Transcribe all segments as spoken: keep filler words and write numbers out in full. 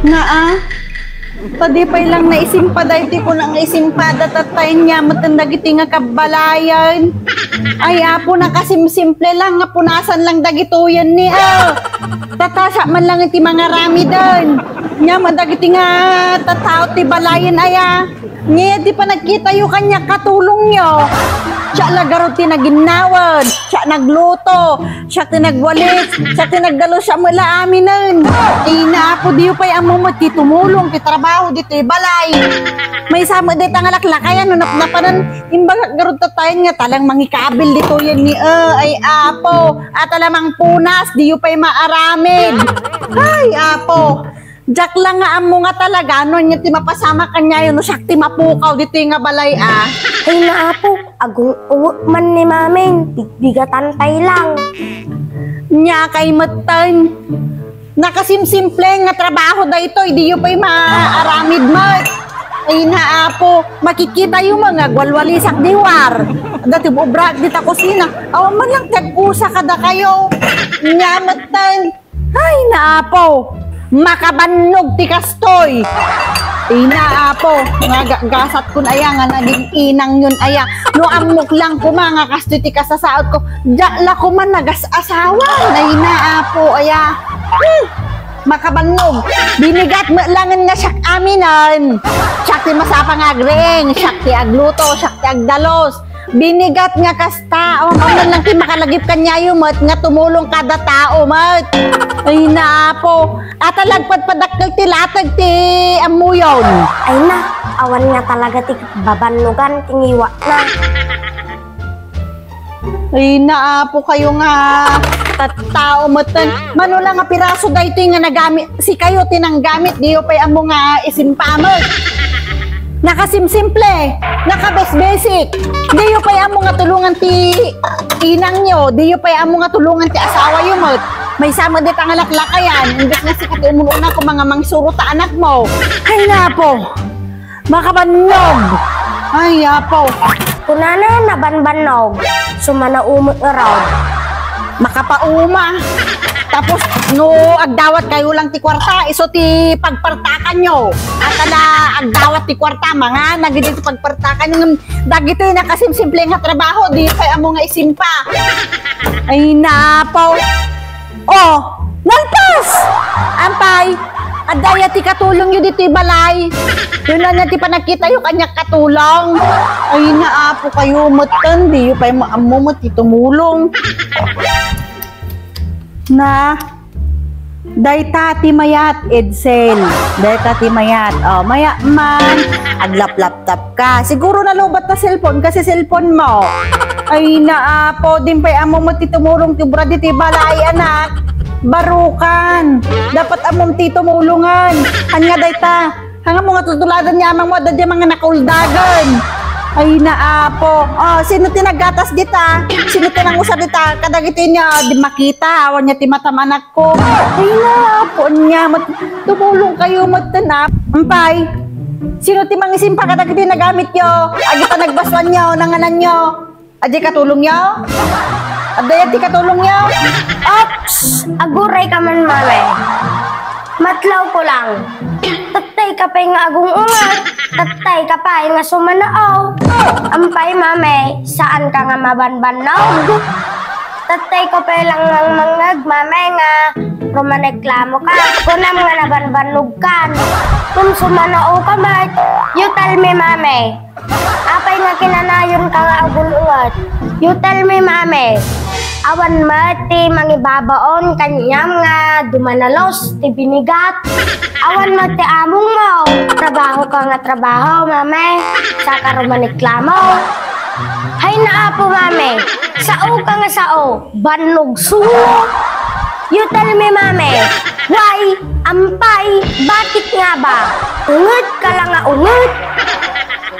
Naa, ta di pay lang naisimpada iti kuna nga isimpada, tatta, ania metten dagiti nga kabbalayen. Ay, Apo, nakasimsimple lang nga punasan lang dagitoyen ni, ah. Tatasa man lang iti mangaramiden. Ania met dagiti nga tattao ti balayen, aya. Nia ti panagkitayo kaniak, katulongyo. Siak la garud ti naginnawed, siak nagluto, siak ti nagwalis, siak ti nagdalus, siak met la aminen. Ay, Apo, diyo pay ammo met ti tumulong ti trabaho ditoy balay. Maysa met dayta nga laklakayan no napnapanan, imbagak garud tattayen nga ta lang mangikabil ditoyen ni, eh, ay, Apo, a ta la mangpunas, diyo pay maaramid. Ay, Apo, diak la nga ammo nga talaga no ania ti mapasamak kaniayo no siak ti mapukaw ditoy nga balay, a. Ay, Apo, agung-uwek man ni Maming, bigbigatan pay lang. Ania kay metten. Nakasimsimple nga trabaho daytoy, diyo pay maaramid met. Ay, Apo, makikitayo man nga agwalwalisak di war. Adda ti obra dita kusina. Awan man lang ti agkusa kadakayo. Ania metten. Ay, Apo, makabannog ti kastoy. Ay, Apo, nga ga-, gasatkon aya nga naging inangyon aya. No ammok lang koma nga kastoy ti kasasaotko, diak la koma nagas-asawa. Ay, Apo, aya. Hmm. Makabannog. Binigat met langen nga siak aminen. Siak ti masapa nga agriing, siak ti agluto, siak ti agdalus. Binigat nga kasta, o, awan lang ti makalagip kaniayo met nga tumulong kada tao met. Ay, Apo, a ta la agpadpadakkel ti lateg ti ammoyon. Ay na, awan nga talaga ti babannogan ti ngiwatna. Ay, Apo, kayo nga tattao metten. Mano la nga piraso daytoy nga nagamit, sikayo ti nanggamit, diyo pay ammo nga isimpa met. Nakasimsimple, nakabesbesik. Diyo pay ammo nga tulongan ti inangyo, diyo pay ammo nga tulongan ti asawayo met. Maysa met dayta nga laklakayan, imbes nga sika ti umun-una koma nga mangisuro ta anakmo. Ay, Apo. Makabannog! Ay, Apo! Kunana, nabanbannog. Sumanaw met ngarud. Makapauma. Tapos, no agdawatkayo lang ti kuarta, isu ti pagpartakanyo. A ta la agdawat ti kuarta, mangan dagiti pagpartakanyo. Ngem dagiti nakasimsimple nga trabaho, diyo pay ammo nga isimpa. Ay, Apo! O, nalpas! Ampay, adda aya ti katulongyo ditoy balay. Ania ti panagkitayo kaniak, katulong. Ay, Apo, kayo metten, diyo pay ammo met ti tumulong. Na, dayta ti mayat, Edsel. Dayta ti mayat. O, mayat man, aglaplaptap ka. Siguro nalubat ta cellphone, kasi cellphone mo. Ay, Apo, diyo pay ammo met ti tumulong ti obra ditoy balay, anak. Barukan. Dapat ammom ti tumulongan. Ania dayta? Haan nga mo nga tultuladan ni amangmo, adda diay mga nakauldagen. Ay, Apo. O, sino ti naggatas dita? Sino ti nangusar dita? Kadagiti nia, di makita. Awan nia ti matam, anak. Ko, ay, Apo, ania met, tumulong kayo met, anak. Ampay, sino ti mangisimpa kadagiti nagamityo? Dagita nagbasuanyo, nangananyo. Adda katulongyo? Adda ti katulongyo? Ops! Aguray ka man, Mame. Matlawko lang. Tattay ka pay nga agung-unget. Tattay ka pay nga sumanao. Ampay, Mame, saan ka nga mabanbannog? Tattay ko pay lang nga mangngeg, Mame, nga rumaneklamo ka. Kunam nga nabanbannog kan. Ngem sumanao ka met. You tell me, Mame. Apay nga kinanayon ka nga agung-unget? You tell me, Mame. Awan met ti mangibabaon kaniam nga dumanalus ti binigat. Awan met ti amongmo. Trabaho ka nga trabaho, Mame. Saka rumaneklamo. Hay na, Apo, Mame. Sao ka nga sao. Bannog suot. You tell me, Mame. Why? Ampay? Bakit nga ba? Unget ka lang nga unget.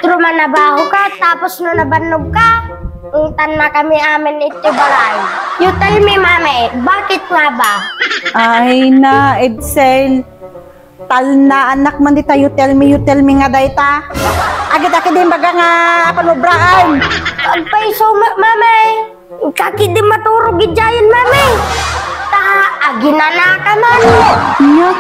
Trumanabaho ka, tapos no nabannog ka, ungtan na kami amin iti balay. You tell me, Mame, bakit nga ba? Ay na, Edsel. Talna, anak, man dita, you tell me, you tell me nga dayta. Agit-agit din baga nga panubraan. Agpayso, ma-, Mame. Kaki di maturog idiayen, Mame. Ta, aginana ka man. Nya,